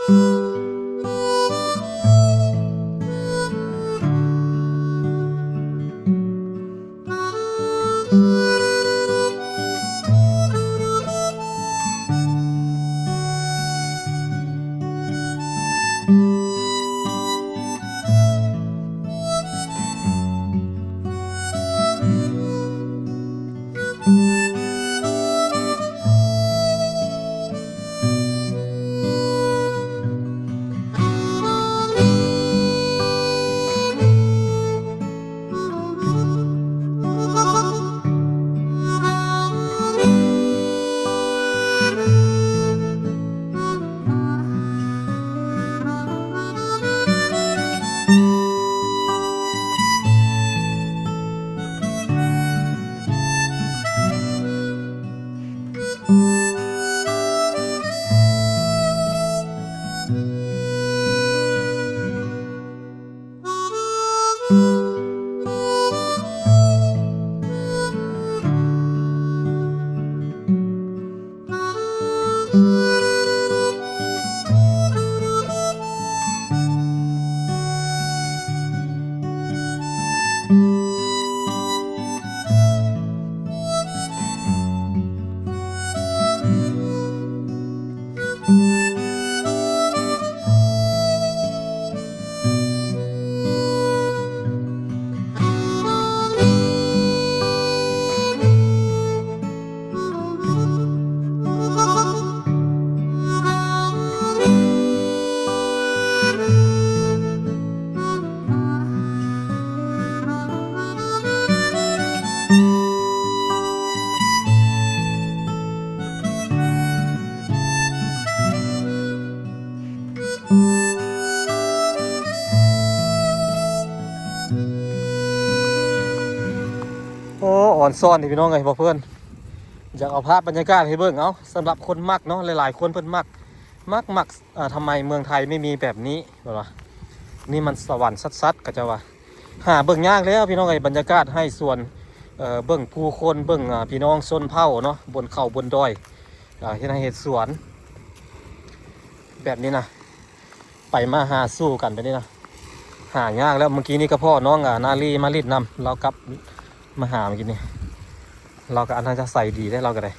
ໂອ້ ອອນຊອນນີ້ພີ່ນ້ອງເອີຍ ບໍ່ເພິ່ນ ຢາກເອົາພາບບັນຍາກາດໃຫ້ເບິ່ງ ເອົາ ສຳລັບຄົນມັກເນາະ ຫຼາຍໆຄົນເພິ່ນມັກ ມັກ ມັກ ອ່າ ທຳໄມເມືອງໄທໄມ່ມີແບບນີ້ ເພິ່ນວ່າ ນີ້ມັນສະຫວັນຊັດໆ ເຂົາເຈົ້າວ່າ. ຫາເບິ່ງຍາກແລ້ວພີ່ນ້ອງເອີຍ ບັນຍາກາດໄຮ່ສວນ ເອີ ເບິ່ງຜູ້ຄົນ ເບິ່ງ ອ່າ ພີ່ນ້ອງຊົນເຜົ່າເນາະ ບົນເຂົາບົນດອຍ ອ່າ ເຮັດໄຮ່ເຮັດສວນແບບນີ້ນະ ໄປມາຫາສູ່ກັນແບບນີ້ນະ ຫາຍາກແລ້ວ. ມື້ກີ້ນີ້ກໍພໍ້ນ້ອງ ອ່າ ນາລີມາຫຼິ້ນນຳ ລາວກັບມາຫາມື້ກີ້ນີ້ ລາວກໍອັນນັ້ນຈະໃສດີເດ້ ລາວກໍໄດ້.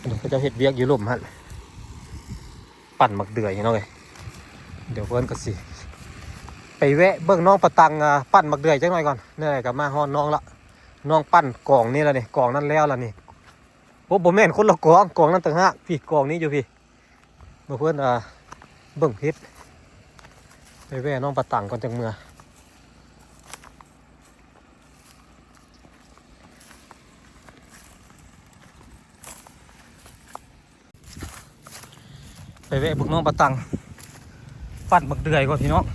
ອັນນີ້ເຂົາເຈົ້າເຮັດວຽກຢູ່ລຸ່ມຫັ້ນ ປັ່ນໝາກເດືອຍພີ່ນ້ອງເອີຍ. ດຽວເພິ່ນກໍຊິໄປແວະເບິ່ງນ້ອງປະຕັງ ອ່າ ປັ່ນໝາກເດືອຍຈັກໜ່ອຍກ່ອນ. ແນວໃດກໍມາຮອດນ້ອງລະ ນ້ອງປັ່ນກອງນີ້ລະນີ້ ກອງນັ້ນແລ້ວລະນີ້. ໂອ້ ບໍ່ແມ່ນ ຄົນລະກອງ ກອງນັ້ນຕ່າງຫາກ ພີ່ ກອງນີ້ຢູ່ພີ້. ມາເພິ່ນ ອ່າ ເບິ່ງເຫັດ ໄປແວ່ນ້ອງປະຕັງກ່ອນຈັ່ງເມືອ. ໄປແວ່ເບິ່ງນ້ອງປະຕັງ ປັ່ນບັກເດືອຍກ່ອນພີ່ນ້ອງ.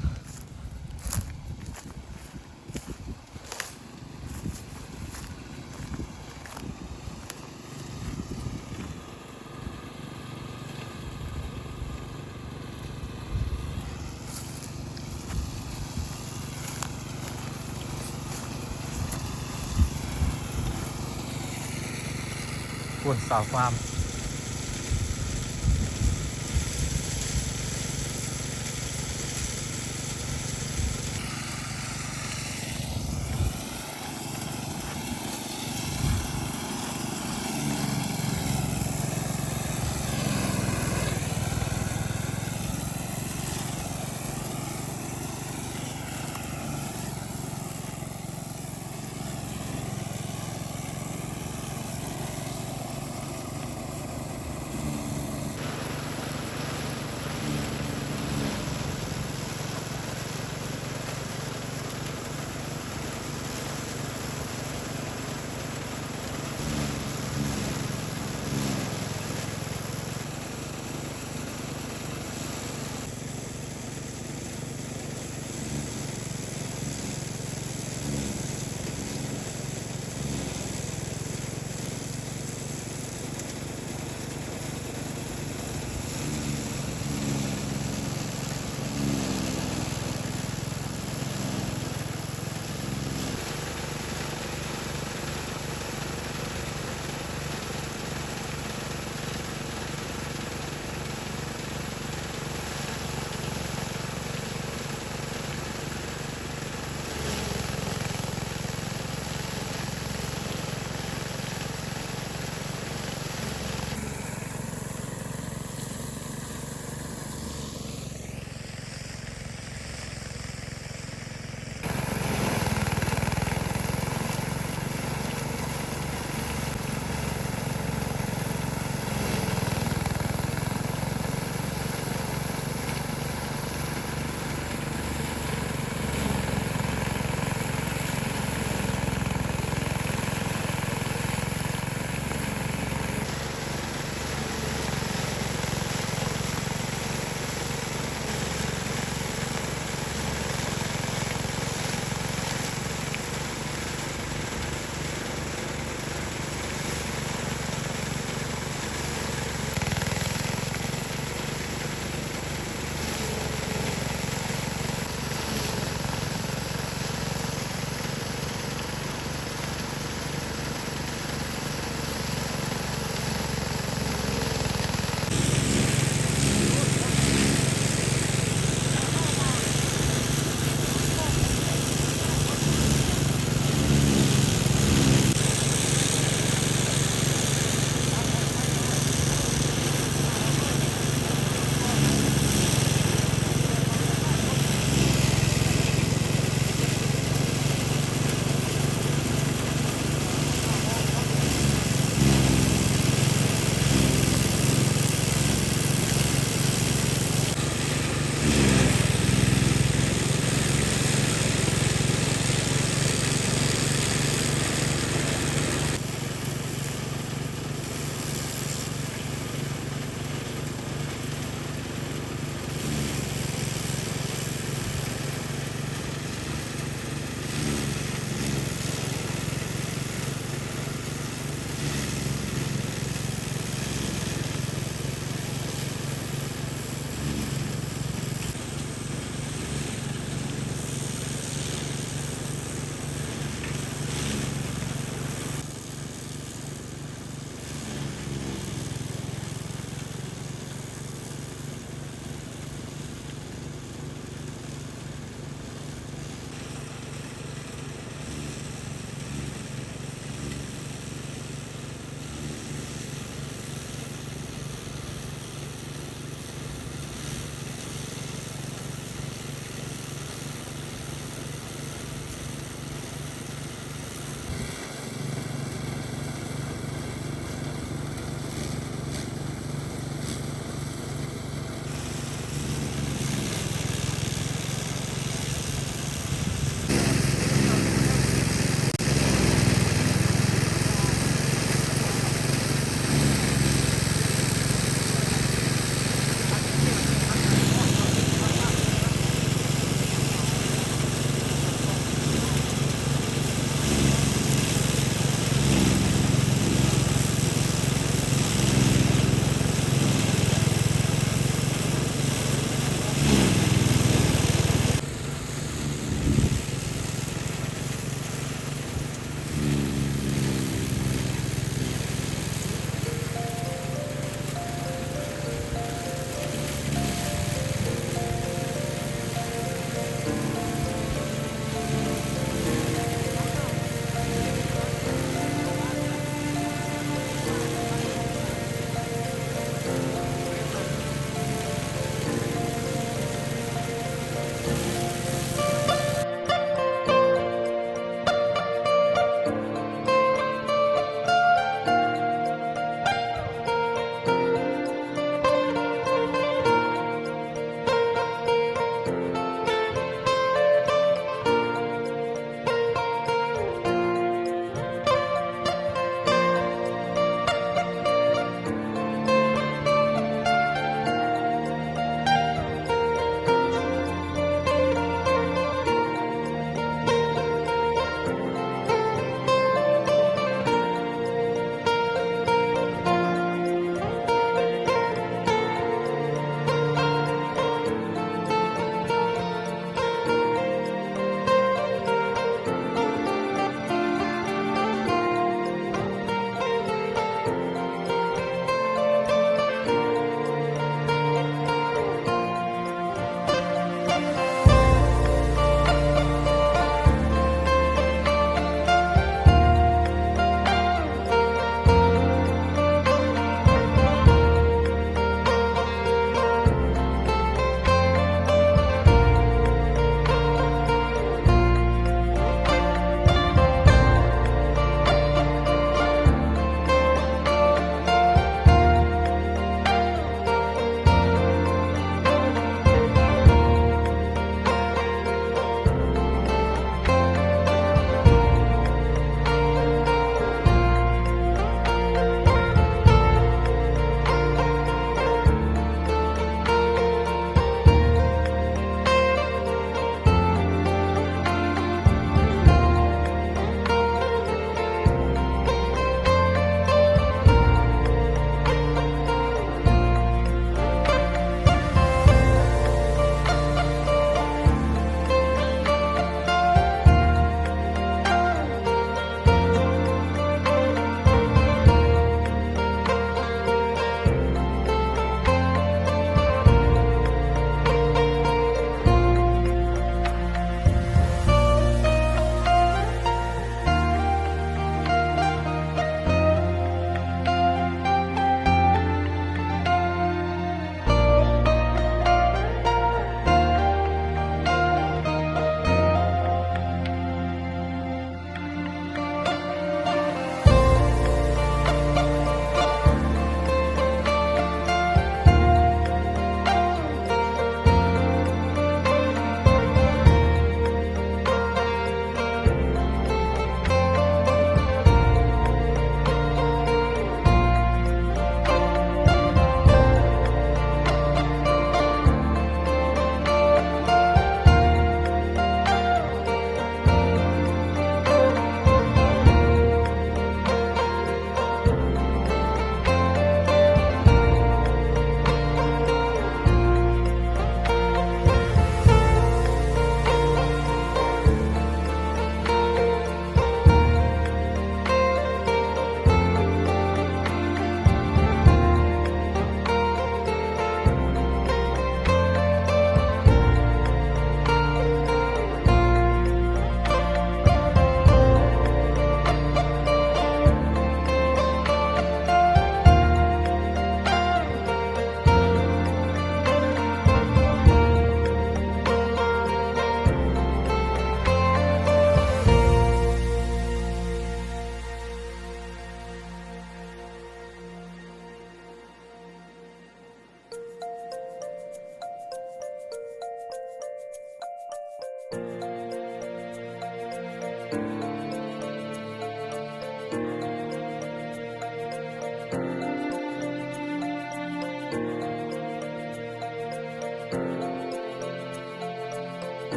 ພຸ້ນສາວຟາມ. ພຸ້ນ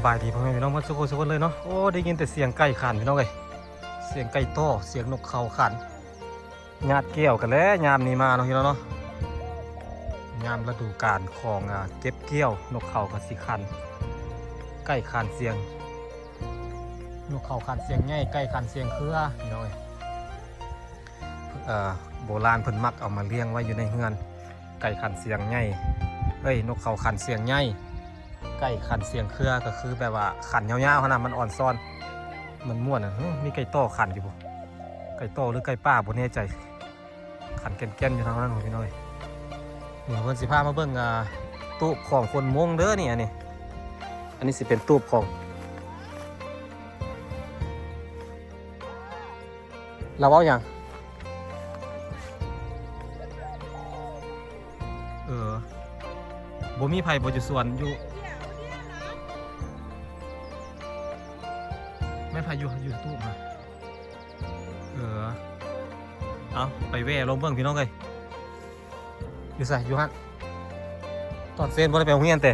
ສະບາຍດີພໍ່ແມ່ພີ່ນ້ອງເບິດສູ່ຜູ້ສູ່ຄົນເລີຍເນາະ. ໂອ້ ໄດ້ຍິນແຕ່ສຽງໄກ່ຂັນພີ່ນ້ອງເອີຍ, ສຽງໄກ່ຕໍ່ ສຽງນົກເຂົາຂັນ. ຍາດແກ້ວກັນແຫຼະຍາມນີ້ມາເນາະພີ່ນ້ອງເນາະ. ຍາມລະດູການຂອງ ອາ ເກັບກ່ຽວ ນົກເຂົາກໍຊິຂັນ ໄກ່ຂັນສຽງ ນົກເຂົາຂັນສຽງໃຫຍ່ ໄກ່ຂັນສຽງເຄືອພີ່ນ້ອງເອີຍ. ເອີ ໂບລານເພິ່ນມັກເອົາມາລ້ຽງໄວ້ຢູ່ໃນເຮືອນ ໄກ່ຂັນສຽງໃຫຍ່ ເອີຍ ນົກເຂົາຂັນສຽງໃຫຍ່ ໄກ່ຂັນສຽງເຄືອ ກໍຄືແບບວ່າຂັນຍາວໆຫັ້ນນະ ມັນອ່ອນຊ້ອນ ມັນມ່ວນນະ. ຫື ມີໄກ່ຕໍ່ຂັນຢູ່ບໍ່? ໄກ່ຕໍ່ຫຼືໄກ່ປ່າບໍ່ແນ່ໃຈ. ຂັນແກ່ນໆຢູ່ທາງນັ້ນພີ່ນ້ອງເອີຍ. ນີ້ເພິ່ນຊິພາມາເບິ່ງ ອ່າ ຕູບຂອງຄົນມົ້ງເດີນີ້. ອັນນີ້ ອັນນີ້ຊິເປັນຕູບຂອງ ລາວເວົ້າຫຍັງ? ເອີ ບໍ່ມີໃຜບໍ່ຢູ່ສວນ ຢູ່ ແມ່ນໃຜຢູ່ ຢູ່ຕູບນະ? ເອີ ເອົາ ໄປແວ່ລອງເບິ່ງພີ່ນ້ອງເອີຍ. ຢູ່ໃສ? ຢູ່ຫັ້ນ. ຕອນເຊັນບໍ່ໄດ້ໄປໂຮງຮຽນເຕ?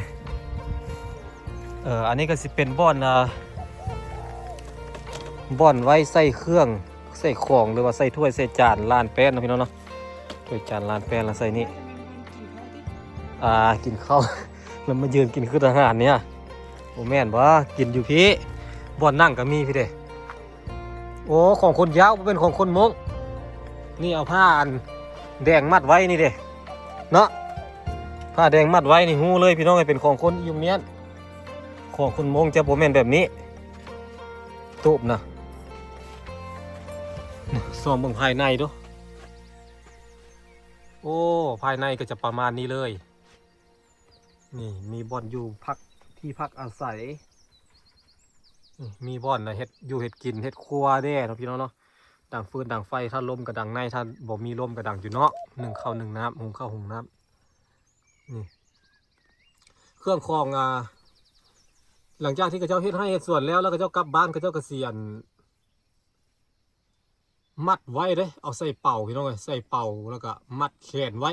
ເອີ ອັນນີ້ກໍຊິເປັນບ່ອນ ອ່າ ບ່ອນໄວ້ໃສ່ເຄື່ອງ ໃສ່ຂອງ ຫຼືວ່າໃສ່ຖ້ວຍໃສ່ຈານ ລານແປ້ນເນາະພີ່ນ້ອງເນາະ. ຖ້ວຍຈານ ລານແປ້ນ ແລ້ວໃສ່ນີ້ ອ່າ ກິນເຂົ້າ ແລ້ວມາຢືນກິນຄືທະຫານນີ້. ບໍ່ແມ່ນບໍ່? ກິນຢູ່ພີ້ ບ່ອນນັ່ງກໍມີພີ້ເດ. ໂອ້ ຂອງຄົນຍາວ ບໍ່ແມ່ນຂອງຄົນມົ້ງ. ນີ້ເອົາຜ້າອັນແດງມັດໄວ້ນີ້ເດ້ເນາະ, ຜ້າແດງມັດໄວ້ນີ້ຮູ້ເລີຍພີ່ນ້ອງເອີຍ ເປັນຂອງຄົນອີ່ມຽນ. ຂອງຄົນມົ້ງຈະບໍ່ແມ່ນແບບນີ້ ຕູບນະ. ສ່ອງເບິ່ງພາຍໃນດູ. ໂອ້ ພາຍໃນກໍຈະປະມານນີ້ເລີຍ. ນີ້ມີບ່ອນຢູ່ພັກ ທີ່ພັກອາໄສ. ນີ້ມີບ່ອນເຮັດຢູ່ເຮັດກິນ ເຮັດຄົວແດ່ເນາະພີ່ນ້ອງເນາະ. ດັງຟືນດັງໄຟ ຖ້າລົມກໍດັງໃນ ຖ້າບໍ່ມີລົມກໍດັງຢູ່ນອກ ໜຶ້ງເຂົ້າໜຶ້ງນ້ຳ ຫຸງເຂົ້າຫຸງນ້ຳ. ນີ້ເຄື່ອງຂອງ ອ່າ ຫຼັງຈາກທີ່ເຂົາເຈົ້າເຮັດໄຮ່ເຮັດສວນແລ້ວ ແລ້ວເຂົາເຈົ້າກັບບ້ານ ເຂົາເຈົ້າກໍຊິ ອັນ ມັດໄວ້ເດ້ ເອົາໃສ່ເປົາພີ່ນ້ອງເອີຍ ໃສ່ເປົາ ແລ້ວກໍມັດແຂນໄວ້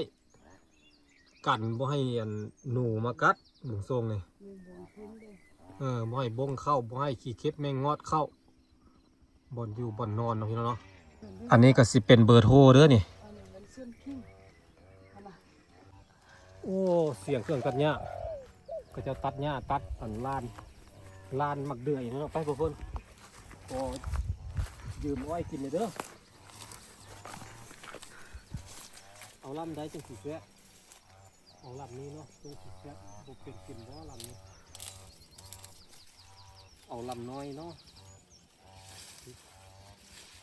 ກັນບໍ່ໃຫ້ອັນໜູມາກັດ ບຸງຊົງນີ້. ເອີ ບໍ່ໃຫ້ບົງເຂົ້າ ບໍ່ໃຫ້ຂີ້ເຂັບແມງງອດເຂົ້າ ບ່ອນຢູ່ບ່ອນນອນເນາະພີ່ນ້ອງເນາະ. ອັນນີ້ກໍຊິເປັນເບີໂທເດີນີ້. ໂອ້ ສຽງເຄື່ອງຕັດຫຍ້າ ເຂົາເຈົ້າຕັດຫຍ້າ ຕັດອັນລານ ລານໝາກເດືອຍເນາະ. ໄປພວກເພິ່ນ ຂໍຢືມອ້ອຍກິນແດ່ເດີ. ເອົາລຳໃດຈັ່ງຊິແຊບ? ເອົາລຳນີ້ເນາະ ຈັ່ງຊິແຊບ. ບໍ່ເປັນກິນບໍ່ລຳນີ້? ເອົາລຳນ້ອຍເນາະ.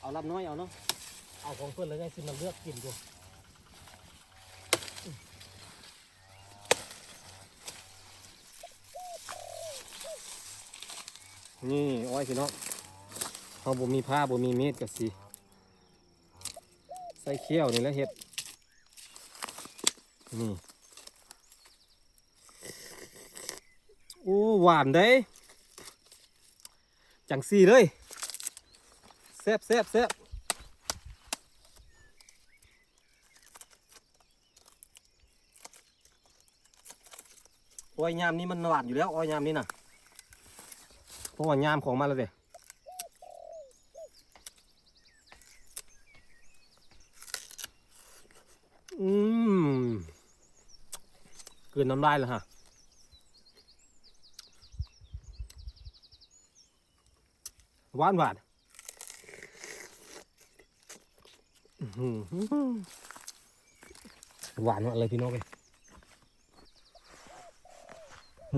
ເອົາລຳນ້ອຍເອົາເນາະ. ເອົາຂອງເພິ່ນແລ້ວຍັງຊິມາເລືອກກິນຢູ່. ນີ້ອ້ອຍພີ່ນ້ອງ ເຮົາບໍ່ມີພ້າ ບໍ່ມີມີດ ກໍຊິໃຊ້ຂ້ຽວນີ້ແຫຼະເຮັດ. ນີ້ ໂອ້ ຫວານເດ້. ຈັ່ງຊີ້ເລີຍ ແຊບ ແຊບ ແຊບ. ໂອ້ຍ ຍາມນີ້ມັນຫວານຢູ່ແລ້ວ ອ້ອຍ ຍາມນີ້ນະ ເພາະວ່າຍາມຂອງມັນແລ້ວເດ້. ອືມ ກືນນ້ຳລາຍແລ້ວຮະ. ຫວານໆ ອືຫື ຫວານມາກເລີຍພີ່ນ້ອງເອີຍ.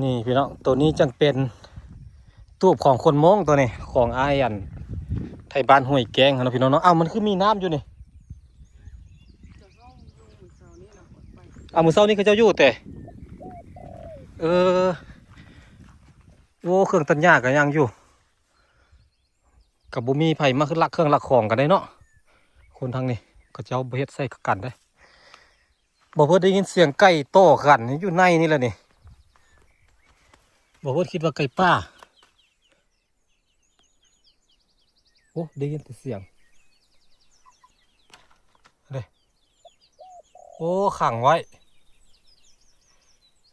ນີ້ພີ່ນ້ອງ ໂຕນີ້ຈັ່ງເປັນຕູບຂອງຄົນມົ້ງ ໂຕນີ້ຂອງອ້າຍອັນ ໄທບ້ານຫ້ວຍແກ້ງຫັ້ນເນາະພີ່ນ້ອງເນາະ. ອ້າວ ມັນຄືມີນ້ຳຢູ່ນີ້? ອ້າວ ມື້ເຊົ້ານີ້ເຂົາເຈົ້າຢູ່ແຕ່ ເອີ ໂອ້ ເຄື່ອງຕັດຫຍ້າກໍຍັງຢູ່. ກໍບໍ່ມີໃຜມາລັກເຄື່ອງລັກຂອງກັນໄດ໋ເນາະ. ຄົນທາງນີ້ເຂົາເຈົ້າບໍ່ເຮັດໃສ່ກັນເດ້. ບໍ່ເພິ່ນໄດ້ຍິນສຽງໄກ່ຕໍ່ກັນຢູ່ໃນນີ້ແຫຼະນີ້. ບໍ່ເພິ່ນຄິດວ່າໄກ່ປ່າ. ໂອ້ ໄດ້ຍິນແຕ່ສຽງເດ້. ໂອ້ ຂັງໄວ້.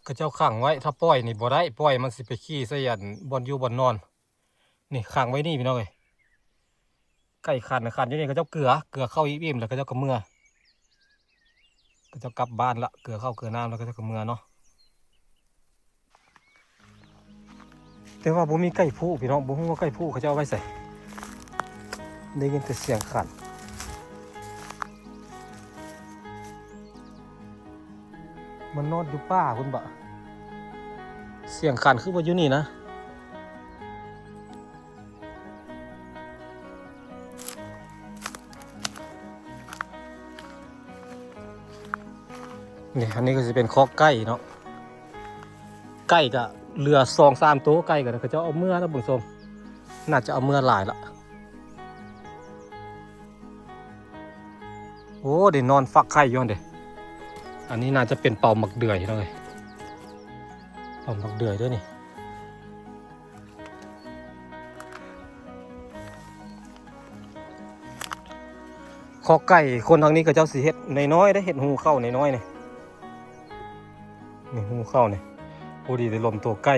ເຂົາເຈົ້າຂັງໄວ້ ຖ້າປ່ອຍນີ້ບໍ່ໄດ້ ປ່ອຍມັນຊິໄປຂີ້ໃສ່ອັນບ່ອນຢູ່ບ່ອນນອນ. ນີ້ຂັງໄວ້ນີ້ພີ່ນ້ອງເອີຍ. ໄກ່ຂັນ ຂັນຢູ່ນີ້ ເຂົາເຈົ້າເກືອ ເກືອເຂົ້າອີ່ມໆ ແລ້ວເຂົາເຈົ້າກໍເມືອ. ເຂົາເຈົ້າກັບບ້ານລະ ເກືອເຂົ້າເກືອນ້ຳແລ້ວເຂົາເຈົ້າກໍເມືອເນາະ. ແຕ່ວ່າບໍ່ມີໄກ່ຜູ້ພີ່ນ້ອງ ບໍ່ຮູ້ວ່າໄກ່ຜູ້ເຂົາເຈົ້າເອົາໄວ້ໃສ ໄດ້ຍິນແຕ່ສຽງຂັນ. ມັນນອນຢູ່ປ່າພຸ້ນບໍ? ສຽງຂັນຄືວ່າຢູ່ນີ້ນະ. ນີ້ ອັນນີ້ກໍຊິເປັນຄອກໄກ່ເນາະ. ໄກ່ກໍເຫຼືອສອງສາມໂຕ ໄກ່ກໍເຂົາເຈົ້າເອົາເມືອແລ້ວເບິ່ງຊົງ ໜ້າຈະເອົາເມືອຫຼາຍລະ. ໂອ້ ໄດ້ນອນຟັກໄຂ່ຢູ່ຫັ້ນເດ. ອັນນີ້ໜ້າຈະເປັນເປົາໝາກເດືອຍເນາະເອີຍ ເປົາໝາກເດືອຍເດີນີ້. ຄອກໄກ່ຄົນທາງນີ້ເຂົາເຈົ້າຊິເຮັດນ້ອຍໆເດ້ ເຮັດຮູເຂົ້ານ້ອຍໆນີ້ ນີ້ຮູເຂົ້ານີ້ ພໍດີໄດ້ລົມໂຕໄກ່.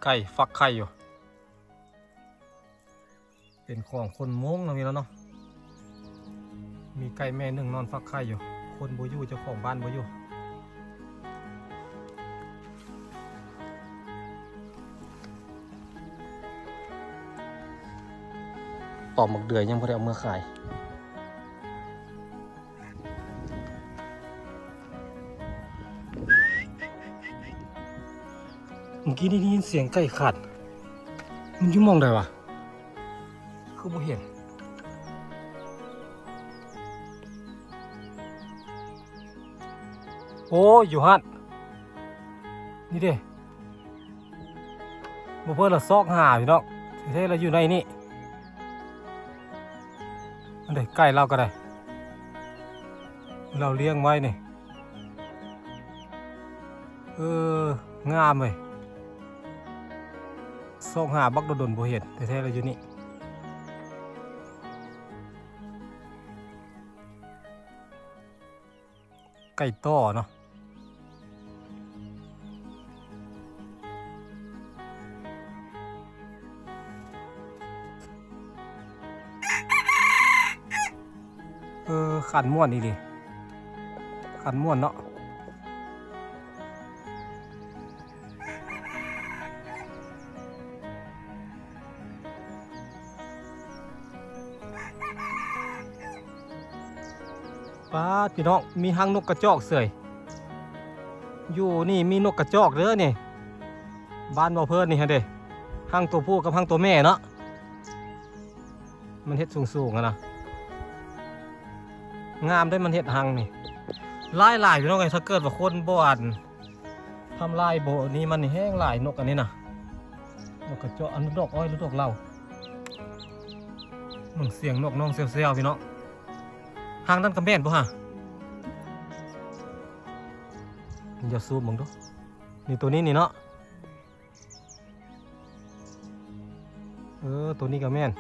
ໄກ່ຟັກໄຂ່ຢູ່. ເປັນຂອງຄົນມົ້ງເນາະພີ່ນ້ອງເນາະ. ມີໄກ່ແມ່ໜຶ່ງນອນຟັກໄຂ່ຢູ່ ຄົນບໍ່ຢູ່ ເຈົ້າຂອງບ້ານບໍ່ຢູ່. ເປົາໝາກເດືອຍຍັງບໍ່ໄດ້ເອົາເມືອຂາຍ. ເມື່ອກີ້ນີ້ໄດ້ຍິນສຽງໄກ່ຂັນ ມັນຢູ່ໝ່ອງໃດວະ? ຄືບໍ່ເຫັນ. ໂອ້ຍ ຢູ່ຫັ້ນ ນີ້ເດ້. ບໍ່ເພິ່ນລະຊອກຫາພີ່ນ້ອງ ແທ້ລະຢູ່ໃນນີ້. ອັນໃດ ໄກ່ລາວກໍໄດ້ ລາວລ້ຽງໄວ້ນີ້. ເອີ ງາມເວີຍ ຊອກຫາບັກດົນໆ ບໍ່ເຫັນ ແທ້ລະຢູ່ນີ້. ໄກ່ຕໍ່ເນາະ. ເອີ ຂັນມ່ວນອີ່ຫຼີ ຂັນມ່ວນເນາະ. ປາດ ພີ່ນ້ອງ ມີຮັງນົກກະຈອກເສີຍ. ຢູ່ນີ້ມີນົກກະຈອກເດີນີ້ ບ້ານບໍ່ເພີນນີ້ຫັ້ນເດ. ຮັງໂຕຜູ້ກັບຮັງໂຕແມ່ເນາະ ມັນເຮັດສູງໆຫັ້ນນະ. ງາມເດ້ ມັນເຮັດຮັງນີ້ ຫຼາຍໆ ພີ່ນ້ອງເອີຍ. ຖ້າເກີດວ່າຄົນບໍ່ອັນ ທຳລາຍບໍ່ນີ້ ມັນແຮງຫຼາຍນົກອັນນີ້ນະ. ນົກກະຈອກ ອັນດອກອ້ອຍ ຫຼືດອກເຫຼົ້າ. ເບິ່ງສຽງນົກຮ້ອງແຊວໆ ພີ່ນ້ອງ. ທາງນັ້ນກໍແມ່ນບໍ່ຫາ? ດຽວຊູມເບິ່ງດູ. ນີ້ ໂຕນີ້ນີ້ເນາະ. ເອີ ໂຕນີ້ກໍແມ່ນ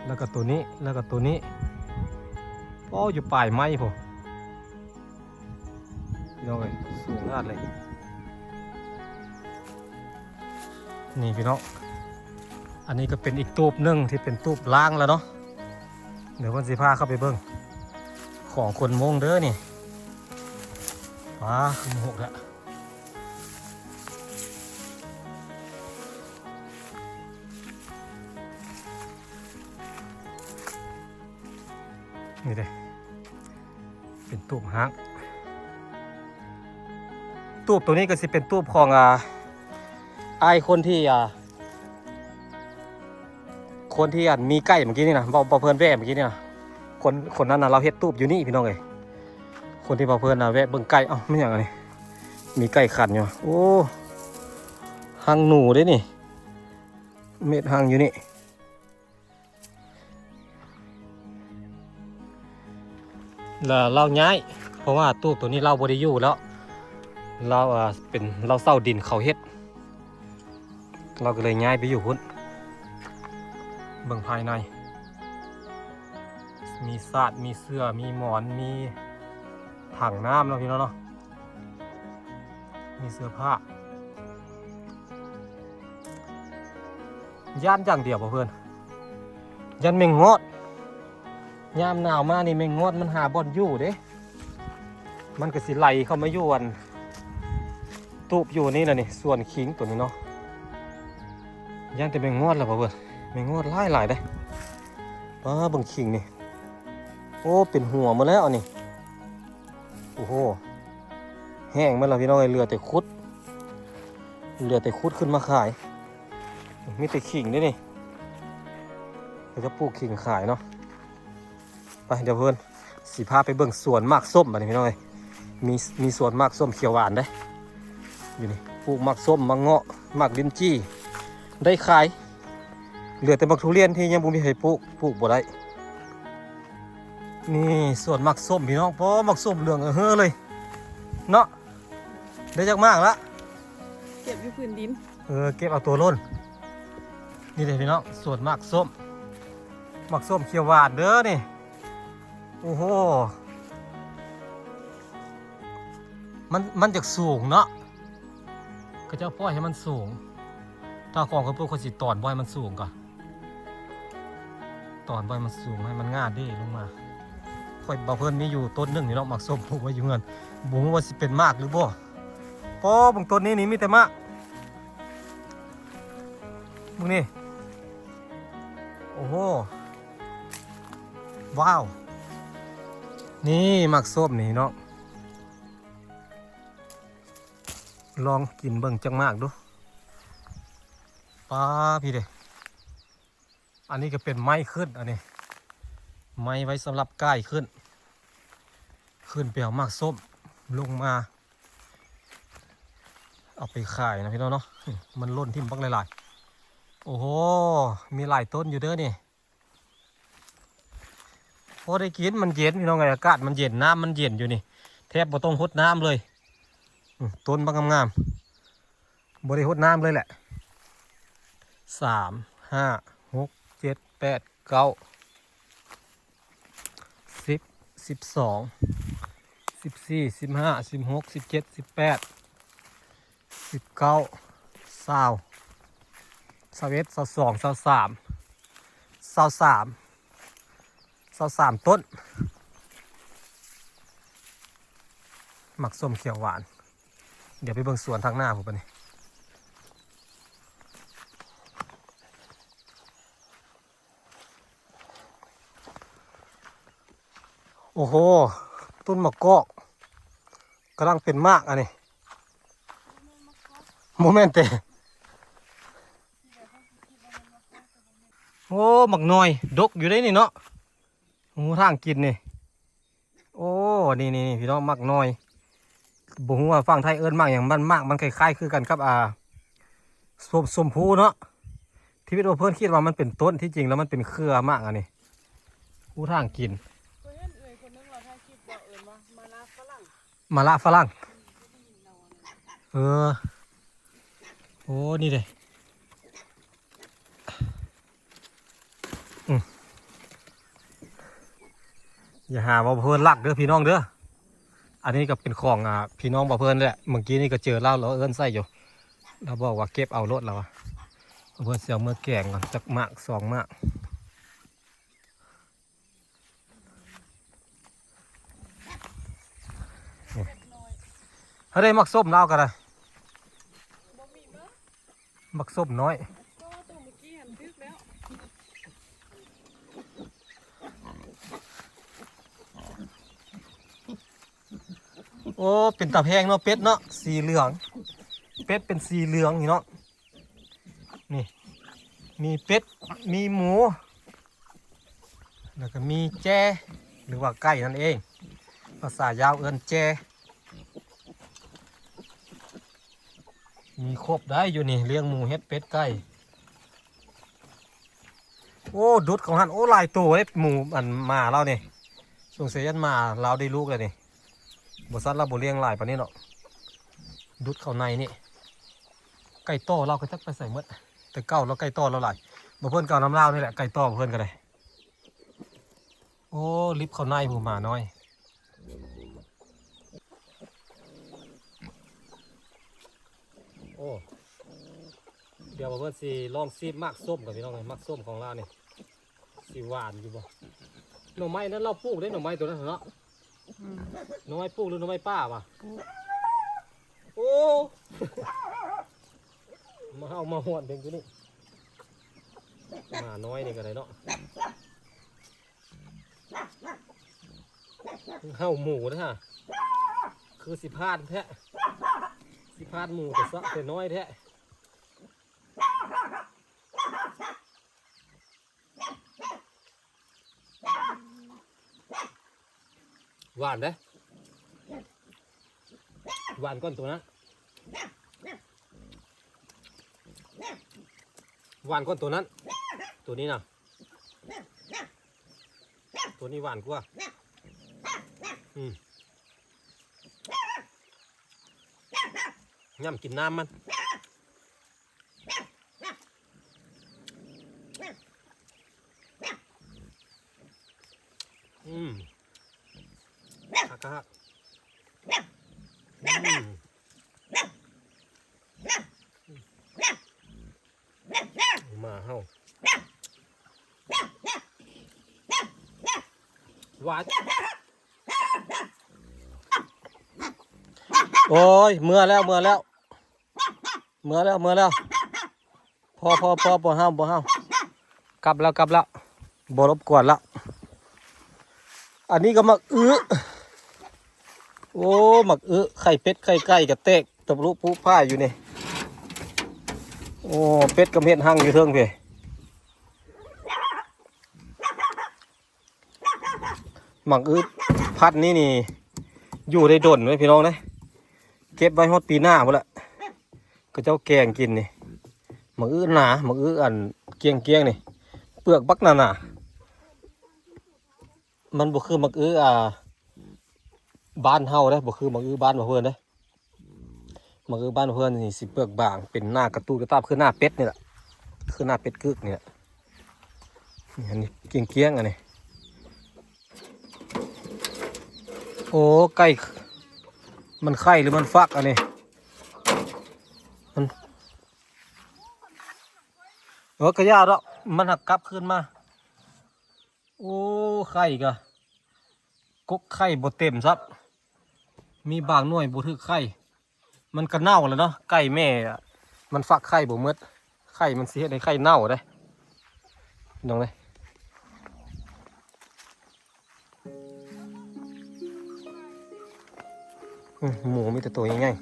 ແລ້ວກໍໂຕນີ້ ແລ້ວກໍໂຕນີ້. ໂອ້ ຢູ່ປາຍໄມ້ພຸ້ນ ພີ່ນ້ອງເອີຍ ສູງຂະໜາດເລີຍ. ນີ້ພີ່ນ້ອງ ອັນນີ້ກໍເປັນອີກຕູບໜຶ່ງທີ່ເປັນຕູບລ້າງແລ້ວເນາະ. ດຽວເພິ່ນຊິພາເຂົ້າໄປເບິ່ງ ຂອງຄົນມົ້ງເດີນີ້. ວ້າ ຄືມັນຫົກແທ້. ນີ້ເດ້ ເປັນຕູບຮ້າງ. ຕູບໂຕນີ້ກໍຊິເປັນຕູບຂອງ ອ່າ ອ້າຍຄົນທີ່ ອ່າ ຄົນທີ່ອັນມີໄກ່ເມື່ອກີ້ນີ້ນະ ເວົ້າ ເວົ້າເພິ່ນແວ່ເມື່ອກີ້ນີ້ນະ. ຄົນ ຄົນນັ້ນນະ ລາວເຮັດຕູບຢູ່ນີ້ພີ່ນ້ອງເອີຍ. ຄົນທີ່ວ່າເພິ່ນນະແວ່ເບິ່ງໄກ່. ເອົ້າ ແມ່ນຫຍັງອັນນີ້? ມີໄກ່ຂັນຢູ່. ໂອ້ ຮັງໜູເດ້ນີ້. ເມັດຮັງຢູ່ນີ້. ລະລາວຍ້າຍ ເພາະວ່າຕູບໂຕນີ້ລາວບໍ່ໄດ້ຢູ່ແລ້ວ. ລາວ ອ່າ ເປັນ ລາວເຊົ່າດິນເຂົາເຮັດ. ລາວກໍເລີຍຍ້າຍໄປຢູ່ພຸ້ນ. ເບິ່ງພາຍໃນ ມີສາດ ມີເສື່ອ ມີໝອນ ມີ ຖັງນ້ຳເນາະພີ່ນ້ອງເນາະ ມີເສື້ອຜ້າ. ຢ້ານຢ່າງດຽວບໍ່ເພິ່ນ ຢ້ານແມງງອດ. ຍາມໜາວມານີ້ແມງງອດມັນຫາບ່ອນຢູ່ເດ້ ມັນກໍຊິໄຫຼເຂົ້າມາຢູ່ອັນ ຕູບຢູ່ນີ້ລະນີ້ ສວນຂີງໂຕນີ້ເນາະ. ຢ້ານແຕ່ແມງງອດລະບໍ່ເພິ່ນ ແມງງອດຫຼາຍໆເດ້. ປ້າ ເບິ່ງຂີງນີ້ ໂອ້ ເປັນຫົວໝົດແລ້ວອັນນີ້. ໂອ້ໂຫ ແຫ້ງໝົດແລ້ວພີ່ນ້ອງເອີຍ ເຫຼືອແຕ່ຂຸດ ເຫຼືອແຕ່ຂຸດຂຶ້ນມາຂາຍ. ມີແຕ່ຂີງເດ້ນີ້ ເຂົາຈະປູກຂີງຂາຍເນາະ. ໄປ ດຽວເພິ່ນຊິພາໄປເບິ່ງສວນໝາກສົ້ມບັດນີ້ພີ່ນ້ອງເອີຍ. ມີ ມີສວນໝາກສົ້ມຂຽວຫວານເດ້ ຢູ່ນີ້ ປູກໝາກສົ້ມ ໝາກເງາະ ໝາກລິ້ນຈີ່ ໄດ້ຂາຍ. ເຫຼືອແຕ່ໝາກທຸລຽນທີ່ຍັງບໍ່ມີໃຜປູກ ປູກບໍ່ໄດ້. ນີ້ສວນໝາກສົ້ມພີ່ນ້ອງ ໂອ້ ໝາກສົ້ມເຫຼືອງເອີເຮີເລີຍເນາະ. ໄດ້ຈັກໝາກລະ? ເກັບຢູ່ພື້ນດິນ ເອີ ເກັບເອົາໂຕລົ້ນ. ນີ້ເດ້ພີ່ນ້ອງ ສວນໝາກສົ້ມ ໝາກສົ້ມຂຽວຫວານເດີນີ້. ໂອ້ໂຫ ມັນ ມັນຈະສູງເນາະ ເຂົາເຈົ້າປ່ອຍໃຫ້ມັນສູງ. ຖ້າຂອງຂ້ອຍປູກ ຂ້ອຍຊິຕອນບໍ່ໃຫ້ມັນສູງກ່ອນ ຕອນບໍ່ໃຫ້ມັນສູງ ໃຫ້ມັນງ່າເດ້ລົງມາ. ຂ້ອຍ ບ່າວເພິ່ນມີຢູ່ຕົ້ນໜຶ່ງນີ້ເນາະ ໝາກສົ້ມ ປູກໄວ້ຢູ່ເຮືອນ ບໍ່ຮູ້ວ່າຊິເປັນໝາກຫຼືບໍ່. ປໍ ເບິ່ງຕົ້ນນີ້ນີ້ ມີແຕ່ໝາກ ເບິ່ງນີ້ ໂອ້ໂຫ ວ້າວ ນີ້ໝາກສົ້ມນີ້ເນາະ ລອງກິນເບິ່ງຈັກໝາກດູ. ປ້າ ພີ້ເດ້ ອັນນີ້ກໍເປັນໄມ້ຂຶ້ນ ອັນນີ້ໄມ້ໄວ້ສຳລັບກ່າຍຂຶ້ນ ຂຶ້ນໄປເອົາໝາກສົ້ມລົງມາ ເອົາໄປຂາຍນະພີ່ນ້ອງເນາະ. ມັນຫຼົ່ນຖິ້ມບັກຫຼາຍໆ ໂອ້ໂຫ ມີຫຼາຍຕົ້ນຢູ່ເດີນີ້. ພໍໄດ້ກິນ ມັນເຢັນພີ່ນ້ອງເອີຍ ອາກາດມັນເຢັນ ນ້ຳມັນເຢັນຢູ່ນີ້ ແທບບໍ່ຕ້ອງຫົດນ້ຳເລີຍ. ອື ຕົ້ນບັກງາມໆ ບໍ່ໄດ້ຫົດນ້ຳເລີຍແຫຼະ. ສາມ ຫ້າ ຫົກ ເຈັດ ແປດ ເກົ້າ ສິບ ສິບສອງ ສິບສີ່ ສິບຫ້າ ສິບຫົກ ສິບເຈັດ ສິບແປດ ສິບເກົ້າ ຊາວ ຊາວເອັດ ຊາວສອງ ຊາວສາມ ຊາວສາມ ຊາວສາມຕົ້ນ ໝາກສົ້ມຂຽວຫວານ. ດຽວໄປເບິ່ງສວນທາງໜ້າພຸ້ນບັດນີ້. ໂອ້ໂຫ ຕົ້ນໝາກກອກກຳລັງເປັນໝາກອັນນີ້ ບໍ່ແມ່ນເຕະ. ໂອ້ ໝາກໜ່ອຍດົກຢູ່ເດ້ນີ້ເນາະ ຮູ້ທາງກິນນີ້. ໂອ້ ນີ້ໆ ພີ່ນ້ອງ ໝາກໜ່ອຍ ບໍ່ຮູ້ວ່າຝັ່ງໄທເອີ້ນໝາກຫຍັງ ມັນ ໝາກມັນຄ້າຍໆຄືກັນກັບ ອ່າ ສົ້ມ ສົ້ມພູເນາະ. ທີ່ວິດວ່າເພິ່ນຄິດວ່າມັນເປັນຕົ້ນ ທີ່ຈິງແລ້ວມັນເປັນເຄືອໝາກອັນນີ້ ຮູ້ທາງກິນ. ຂ້ອຍເຫັນເອື້ອຍຄົນໜຶ່ງລາວຖ່າຍຄລິບວ່າເອີ້ນວ່າມາລາຝຣັ່ງ ມາລະຝຣັ່ງ ເອີ ໂອ້ ນີ້ເດ້ ອື ຢ່າຫາວ່າເພິ່ນລັກເດີພີ່ນ້ອງເດີ. ອັນນີ້ກໍເປັນຂອງ ອ່າ ພີ່ນ້ອງບ່າວເພິ່ນແຫຼະ ເມື່ອກີ້ນີ້ກໍເຈີລາວ ລາວເອີ້ນໃສ່ຢູ່ ລາວບອກວ່າເກັບເອົາໂລດ ລາວວ່າ ເພິ່ນຊິເອົາເມືອແກງກ່ອນ ຈັກໝາກສອງໝາກ. ນີ້ ເຮົາໄດ້ໝາກສົ້ມລາວກໍໄດ້ ບໍ່ມີເບິ່ງ ໝາກສົ້ມນ້ອຍ ໂອ້ ຕົວເມື່ອກີ້ຫັ້ນຖືກແລ້ວ ໂອ້ ເປັນຕາແພງເນາະ ເປັດເນາະ ສີເຫຼືອງ ເປັດເປັນສີເຫຼືອງນີ້ເນາະ. ນີ້ ມີເປັດ ມີໝູ ແລ້ວກໍມີແຈ້ ຫຼືວ່າໄກ່ນັ້ນເອງ ພາສາຍາວເອີ້ນແຈ້ ມີຄົບໄດ໋ຢູ່ນີ້ ລ້ຽງໝູ ເຫັດ ເປັດ ໄກ່. ໂອ້ ດຸດເຂົ້າຫັ້ນ ໂອ້ ຫຼາຍໂຕເດ້ ໝູ ອັນ ໝາລາວນີ້ ສົງໄສຢ້ານໝາລາວໄດ້ລູກແລ້ວນີ້ ບໍ່ຊັ້ນລາວບໍ່ລ້ຽງຫຼາຍປານນີ້ເນາະ. ດຸດເຂົ້າໃນນີ້ ໄກ່ຕໍ່ລາວກໍຈັກໄປໃສໝົດ ແຕ່ເກົ່າລາວໄກ່ຕໍ່ລາວຫຼາຍ ບໍ່ເພິ່ນກໍເອົານຳລາວນີ້ແຫຼະ ໄກ່ຕໍ່ບໍ່ເພິ່ນກໍໄດ້. ໂອ້ ລິບເຂົ້າໃນຜູ້ໝານ້ອຍ ດຽວເພິ່ນຊິລອງຊີມໝາກສົ້ມກ່ອນ ພີ່ນ້ອງເອີຍ. ໝາກສົ້ມຂອງລາວນີ້ຊິຫວານຢູ່ບໍ່? ໜໍ່ໄມ້ນັ້ນລາວປູກເດ້ ໜໍ່ໄມ້ໂຕນັ້ນເນາະ. ອືມ ໜໍ່ໄມ້ປູກຫຼືໜໍ່ໄມ້ປ່າວະ? ປູກ. ໂອ້ ມາເອົາມາຫອນເບິ່ງໂຕນີ້ ໝານ້ອຍນີ້ກໍໄດ້ເນາະ. ເຫົ່າໝູເດ້ອ ຄືຊິພາດແທ້ ຊິພາດໝູແຕ່ຊະ ແຕ່ນ້ອຍແທ້. ຫວານເດ້ ຫວານກ່ອນໂຕນັ້ນ ຫວານກ່ອນໂຕນັ້ນ ໂຕນີ້ນະ ໂຕນີ້ຫວານກວ່າ. ອືມ ຫຍ້ຳກິນນ້ຳມັນ. ອືມ ຄັກໆ ອືມ ໝາເຮົາ ຫວານ. ໂອ້ຍ ເມືອແລ້ວ ເມືອແລ້ວ ເມືອແລ້ວ ເມືອແລ້ວ. ພໍ ພໍ ພໍ ບໍ່ເຫົ່າ ບໍ່ເຫົ່າ ກັບແລ້ວ ກັບແລ້ວ ບໍ່ລົບກວນແລ້ວ. ອັນນີ້ກໍໝາກອຶ ໂອ້ ໝາກອຶ ໄຂ່ເປັດໄຂ່ໄກ່ກໍແຕກຕະລຸປຸພາຍຢູ່ນີ້. ໂອ້ ເປັດກໍເຮັດຮັງຢູ່ເທິງພີ້. ໝາກອຶພັນນີ້ນີ້ຢູ່ໄດ້ດົນເດ້ພີ່ນ້ອງເດ້ ເກັບໄວ້ຮອດປີໜ້າພຸ້ນລະ ເຂົາເຈົ້າແກງກິນນີ້. ໝາກອຶໜາ ໝາກອຶອັນກ້ຽງໆນີ້ ເປືອກບັກໜາໆ. ມັນບໍ່ຄືໝາກອຶ ອ່າ ບ້ານເຮົາເດ້ ບໍ່ຄືໝາກອຶບ້ານເພິ່ນເດ້. ໝາກອຶບ້ານເພິ່ນນີ້ຊິເປືອກບາງ ເປັນໜ້າກະຕູດກະຕາບ ຄືໜ້າເປັດນີ້ແຫຼະ ຄືໜ້າເປັດກຶກນີ້ແຫຼະ. ນີ້ ອັນນີ້ກ້ຽງໆ ອັນນີ້. ໂອ້ ໄກ່ ມັນໄຂ່ຫຼືມັນຟັກອັນນີ້? ມັນ ເອີ ກະຢ່າດອກ ມັນຫັກກັບຄືນມາ. ໂອ້ ໄຂ່ກະ ກົກໄຂ່ບໍ່ເຕັມຊ້ຳ ມີບາງໜ່ວຍບໍ່ຖືກໄຂ່. ມັນກະເນົ່າແລ້ວເນາະ ໄກ່ແມ່ມັນຟັກໄຂ່ບໍ່ໝົດ ໄຂ່ມັນຊິເຮັດໃຫ້ໄຂ່ເນົ່າເດ້ ພີ່ນ້ອງເດ້. ອືມ ໝູມີແຕ່ໂຕໃຫຍ່ໆ.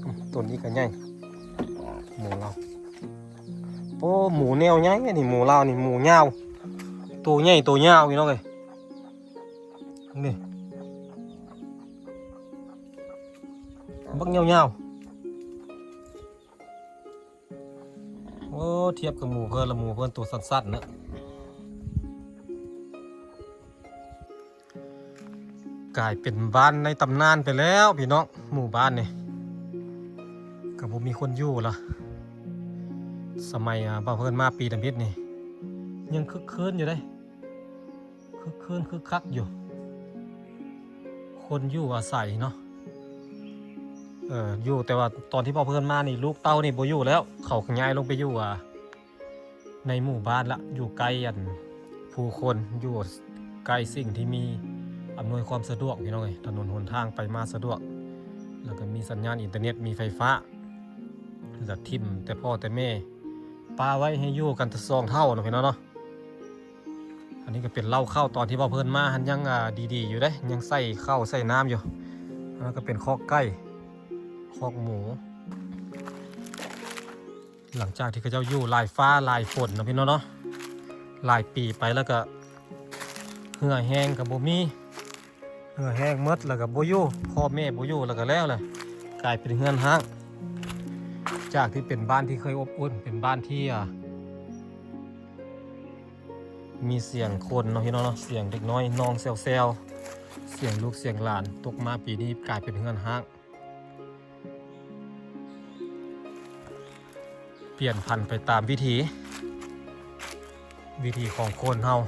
ອືມ ໂຕນີ້ກໍໃຫຍ່ ໝູລາວ. ໂອ້ ໝູແນວໃຫຍ່ນີ້ ໝູລາວນີ້ ໝູຍາວ ໂຕໃຫຍ່ໂຕຍາວ ພີ່ນ້ອງເອີຍ. ນີ້ ບັກຍາວໆ. ໂອ້ ທຽບກັບໝູເພິ່ນລະ ໝູເພິ່ນໂຕສັ້ນໆ ເນາະ. ກາຍເປັນບ້ານໃນຕຳນານໄປແລ້ວພີ່ນ້ອງ ໝູ່ບ້ານນີ້ ກໍບໍ່ມີຄົນຢູ່ລະ. ສະໄໝ ອ່າ ບ່າວເພິ່ນມາປີທຳອິດນີ້ ຍັງຄຶກຄື້ນຢູ່ເດ້ ຄຶກຄື້ນຄຶກຄັກຢູ່ ຄົນຢູ່ອາໄສເນາະ. ເອີ ຢູ່ ແຕ່ວ່າຕອນທີ່ບ່າວເພິ່ນມານີ້ ລູກເຕົ້ານີ້ບໍ່ຢູ່ແລ້ວ ເຂົາກໍຍ້າຍລົງໄປຢູ່ ອ່າ ໃນໝູ່ບ້ານລະ ຢູ່ໃກ້ອັນຜູ້ຄົນ ຢູ່ໃກ້ສິ່ງທີ່ມີອຳນວຍຄວາມສະດວກ ພີ່ນ້ອງເອີຍ. ຖະໜົນຫົນທາງໄປມາສະດວກ ແລ້ວກໍມີສັນຍານອິນເຕີເນັດ ມີໄຟຟ້າ ແລ້ວຖິ້ມແຕ່ພໍ່ແຕ່ແມ່ ປະໄວ້ໃຫ້ຢູ່ກັນແຕ່ສອງເຖົ້າເນາະ ພີ່ນ້ອງເນາະ. ອັນນີ້ກໍເປັນເລົ້າເຂົ້າ ຕອນທີ່ບ່າວເພິ່ນມາຫັ້ນຍັງ ອ່າ ດີໆ ຢູ່ເດ້ ຍັງໃສ່ເຂົ້າໃສ່ນ້ຳຢູ່. ອັນນັ້ນກໍເປັນຄອກໄກ່ ຄອກໝູ. ຫຼັງຈາກທີ່ເຂົາເຈົ້າຢູ່ຫຼາຍຟ້າຫຼາຍຝົນເນາະ ພີ່ນ້ອງເນາະ ຫຼາຍປີໄປແລ້ວກໍເຫື່ອແຮງກໍບໍ່ມີ ເຫື່ອແຮງໝົດແລ້ວກໍບໍ່ຢູ່ ພໍ່ແມ່ບໍ່ຢູ່ແລ້ວກໍແລ້ວແຫຼະ ກາຍເປັນເຮືອນຮ້າງ. ຈາກທີ່ເປັນບ້ານທີ່ເຄີຍອົບອຸ່ນ ເປັນບ້ານທີ່ ອ່າ ມີສຽງຄົນເນາະ ພີ່ນ້ອງເນາະ ສຽງເດັກນ້ອຍຮ້ອງແຊວໆ ສຽງລູກສຽງຫຼານ ຕົກມາປີນີ້ກາຍເປັນເຮືອນຮ້າງ. ປ່ຽນຜັນໄປຕາມວິຖີ ວິຖີຂອງຄົນເຮົາ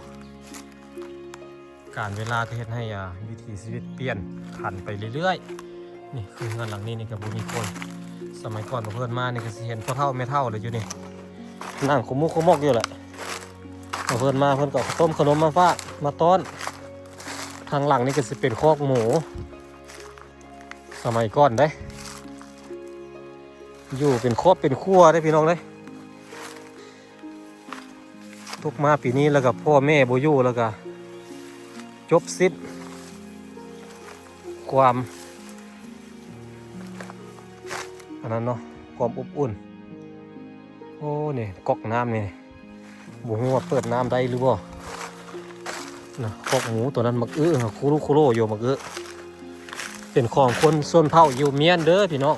ການເວລາກໍເຮັດໃຫ້ ອ່າ ວິຖີຊີວິດປ່ຽນຜັນໄປເລື້ອຍ ນີ້ຄືເຮືອນຫຼັງນີ້ນີ້ກໍບໍ່ມີຄົນ. ສະໄໝກ່ອນພວກເພິ່ນມານີ້ກໍຊິເຫັນພໍ່ເຖົ້າແມ່ເຖົ້າແຫຼະຢູ່ນີ້ ນັ່ງຂະມຸກຂະໝອກຢູ່ແຫຼະ. ເພິ່ນມາເພິ່ນກໍເອົາເຂົ້າຕົ້ມຂະໜົມມາຝາກມາຕ້ອນ. ທາງຫຼັງນີ້ກໍຊິເປັນຄອກໝູ ສະໄໝກ່ອນເດ້ ຢູ່ເປັນຄອບເປັນຄົວເດ້ພີ່ນ້ອງເດ້. ຕົກມາປີນີ້ແລ້ວກໍພໍ່ແມ່ບໍ່ຢູ່ ແລ້ວກໍຈົບສິ້ນຄວາມ ອັນນັ້ນເນາະ ຄວາມອົບອຸ່ນ. ໂອ້ ນີ້ກອກນ້ຳນີ້ ບໍ່ຮູ້ວ່າເປີດນ້ຳໄດ້ຫຼືບໍ່ນະ. ຄອກໝູຕົວນັ້ນ ໝາກອຶ ຄູລຸຄູໂລຢູ່ ໝາກອຶ ເປັນຂອງຄົນຊົນເຜົ່າຢູ່ມຽນເດີພີ່ນ້ອງ.